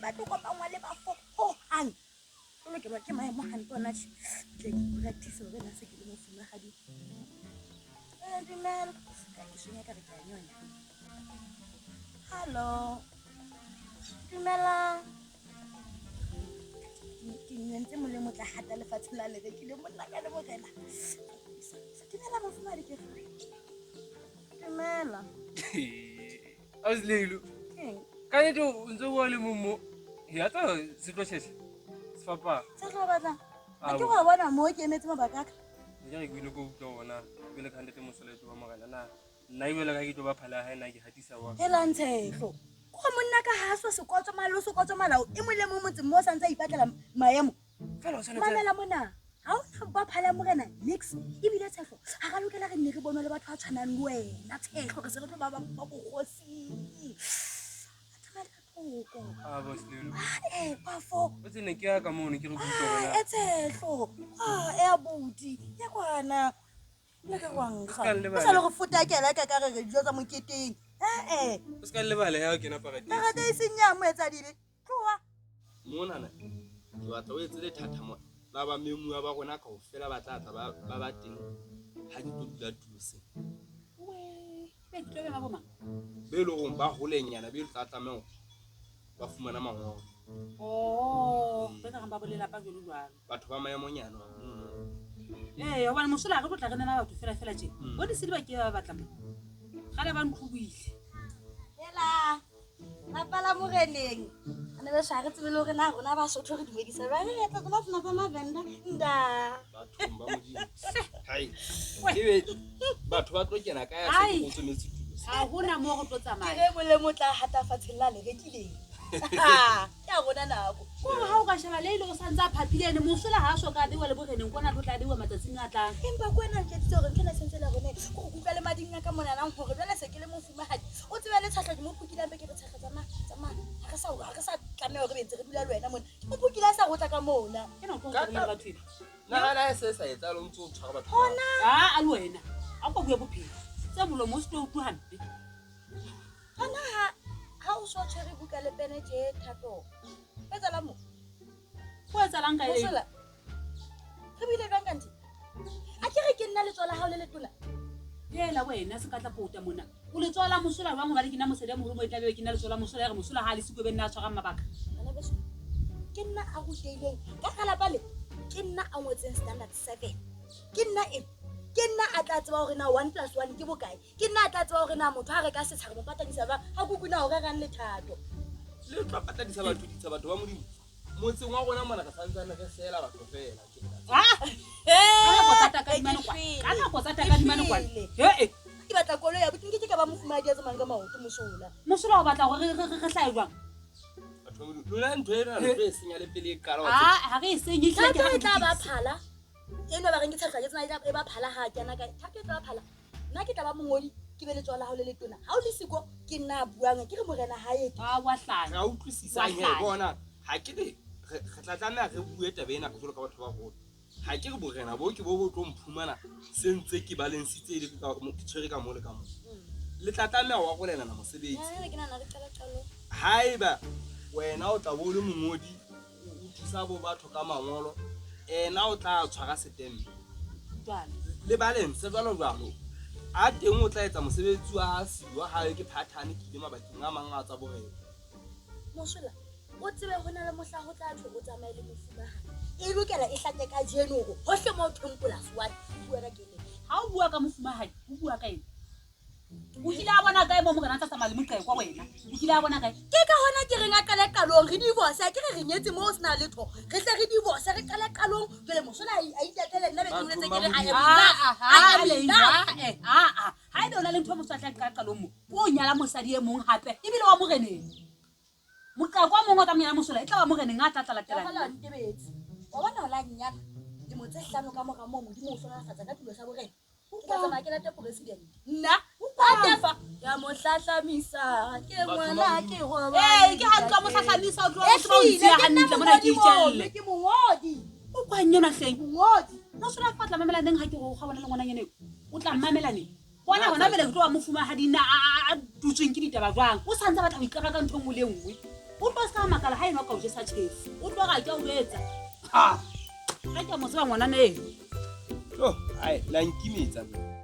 batle ho kopanngwa le bafo hohang. Tlo lokelwa ke maemo hampe hona tjhe. Ke tle ke practice hore na se ke le mofumahadi. Eh, dumela. Ka ke swenya ka re ke a nyonya. Hallo. Dumelang. Ke nyontse molemo tla hata lefatshe la le rekile monna ka le morena. Dumela mofumahadi ke re. Dumela. Ausi Lelo. Keng? Ka nnete o ntso bua le mong mo. Ya tsa se tlo tjhetjha. Sefapano. Se tlo batlang. Ha ke go bona mo ke emetse mabaka a ka. Ke re ke ile ko utlwa ona. Jwale ka ntate Mosola e tlo ba morena na. Nna jwale ka ke tlo ba phala ya hae na ke hatisa wa. Helang Tshehlo. Ko monna ka ha so sekotso malo sekotso malao e mong le mong motseng mo o santse a ipatlela maemo. Fela o tshwanetse. Mamela mona. Ha o na ba phala ya morena nix ebile Tshehlo ha ra lokela re nne re bonwe le batho ba tshwanang le wena Tshehlo re se re tlo ba ba bogosing. A tsamaya ka thoko. Ah boss Lelo. Eh bafo. O tsene ke ya ka mono ke re kutlwa hore na. E Tshehlo. Ah e abuti. Ya kwana. Le ke wa nkga. O sa le go fotakela ka ka re re dijo tsa moketeng. Eh eh. O ska lebala ya o kena paradise. Paradise nya mo etsa dibe. Tloha. Monana ke batla o etse lethathamo la bamemuwa ba rona kaofela ba tla tla ba ba ba teng ha ke tlo dula tulo sena. Be ke tlo mema bo mang? Be e leng hore ba holenyana be tla tlameha hore ba fumana mangolo. Oh, ba ka reng ba bo lelapa jwalo jwalo. Batho ba maemonyana mono. Ee, hobane mosola ha re tlo tla re mema batho fela fela tje. Bo disele ba ke ba batla mo. Kgale ba ntlhoboile. Hela. Lapa la moreneng. Ana be sa re tsebe le hore na rona Basotho re dumedisa jwang. Re etsa tsona tsena tsa Mavenda. Nda. Bathong ba Modimo. Hai. Ebe batho ba tlo kena kae ha se go tsometse tulo. Ha hona moo re tlo tsamaya. Ke re molemo tla hata fatsheng la le rekileng. Ke a rona nako. Kore ha o ka sheba Leilo o santse a phaphile ene mosola ha a so ka beiwa le boreneng kwana tlo tla beiwa matsatsing a tlang. Empa ko wena ntjwetsitse hore ntho ena e sentse le rona. Ko go utlwa le mading a ka monanang hore jwale se ke le mofumahadi. O tsebe le tshahlo ke mo phukile hampe ke re tshahlo tsamaya tsamaya. Ha re sa ha re sa tlameha hore be ntse re dula le wena mona. Ke mo phukile a sa rotla ka mona. Ke nako o le batho ena. Nahana e se sa etsahale o ntse o tshwara batho. Hona. Ah, a le wena. A ko bue bophelo. Tse molomo o se tlo utlwa hampe. Hona ha ha o so tshwere buka le pene tje Thato. Etsalang mo? Ho etsalang ka eng? Mosola. Re buile jwang kanthe? A ke re ke nna letsoho la hao le letona. Hela wena se ka tla pota mona. O letsoho la mosola jwang hobane ke nna mosadi a moholo mo e tla be ke nna letsoho la mosola ya re mosola ha le siko be nna a tshwarang mabaka. Bana beso. Ke nna a rutehileng ka ga lapa le ke nna a ngotseng standard 7. Ke nna e ke nna a tla tseba hore na 1 plus 1 ke bokae. Ke nna a tla tseba hore na motho ha reka setsha re mo patadisa jwang. Ha kuku na o rerang lethato. Le tlo patadisa batho ditsa batho ba Modimo. Motseng wa rona mona re santsane re seela batho fela. Ka nako tsa takadimane kwa. Ka nako tsa takadimane kwa. He Ke batla koloi ya buti nke ke ka ba mofumahadi ya tsamayang ka maoto mosola. Mosola o batla hore re re hlahe jwang? Batho ba Modimo. Lona ntho ena le tlo e senya le pele e qala wa tseba. Ah, ha re e senye ehlile ke Thato ha re e tla ba lokise. phala. Eno ba reng ke tshehlo ke tsena e tla e ba phala ha kena kae. Thato e tla ba phala. Nna ke tla ba mongodi ke be letsoho la hao le letona. Ha o le siko ke nna a buang ke re morena ha ete. Ah, wa hlanya. Re a utlwisisang he bona ha ke re re tla tlameha re bue taba ena jwalo ka batho ba baholo. Ha ke re borena bo ke bo bo tlo mphumana se ntse ke balansitse e le ka ke tshwere ka mo le ka mo. Le tla tlameha ho arolelana mosebetsi. Nna ke nahana re qala qalong. Haeba wena o tla bo o le mongodi o thusa bo batho ka mangolo, ena o tla tshwara setempe. Jwale. Le balance jwalo jwalo. A teng o tla etsa mosebetsi wa ha siwa ha ke phathane ke ile mabakeng a mang a tsa borena. Mosola, o tsebe ho na le mohla ho tla thwe o tsamaye le mofumahadi. E lokela e hlake kajeno hore hohle moo thweng polasi wa bua ka keletso. Ha o bua ka mofumahadi, o bua ka eng? O kile a bona kae mo morena a tla tsamaya le moqekwa wena? O kile a bona kae? Ke ka hona ke reng a qale qalong re divorce a ke re re nyetse moo ho sena letho. Re hle re divorce re qale qalong jwale mosola a itatele nna be ke boletse ke re I am enough. I am enough. Ha ebe o na le ntho e motho a tla qala qalong mo, o nyala mosadi e mong hape ebile wa moreneng. Moqakwa mong o tla mo nyala mosola e tla ba moreneng a tla tla latela. Wa ntebetse. Wa bona o la nnyala dilemo tse hlano ka mora moo Modimo o hlohonolofatsa ka tulo sa borena. Ke tla tsamaya ke late president. Nna a tefa ya mo hlahlamisa ke ngwana ke roba. Ee, ke ha tloha mo hlahlamisa o tloha o tseba o ntse hantle mona ke itjelle. Ke mongodi. O kwang yona hleng. Mongodi. Mosola fa tla mamela neng ha ke go ga bona le ngwananyana eo. O tla mamela neng? Bona hona pele ke tlo ba mofumahadi na a dutsweng ke ditaba jwang. O sa ntse a batla ho iqaka ka ntho e nngwe le e nngwe. O tlo se ka makala ha eno ka o jesa tjhefu. O tlo ra ke o jwetsa. Ha. Ka ke a mo tseba ngwanana eno. Oh, ai, la nkimetsa mme.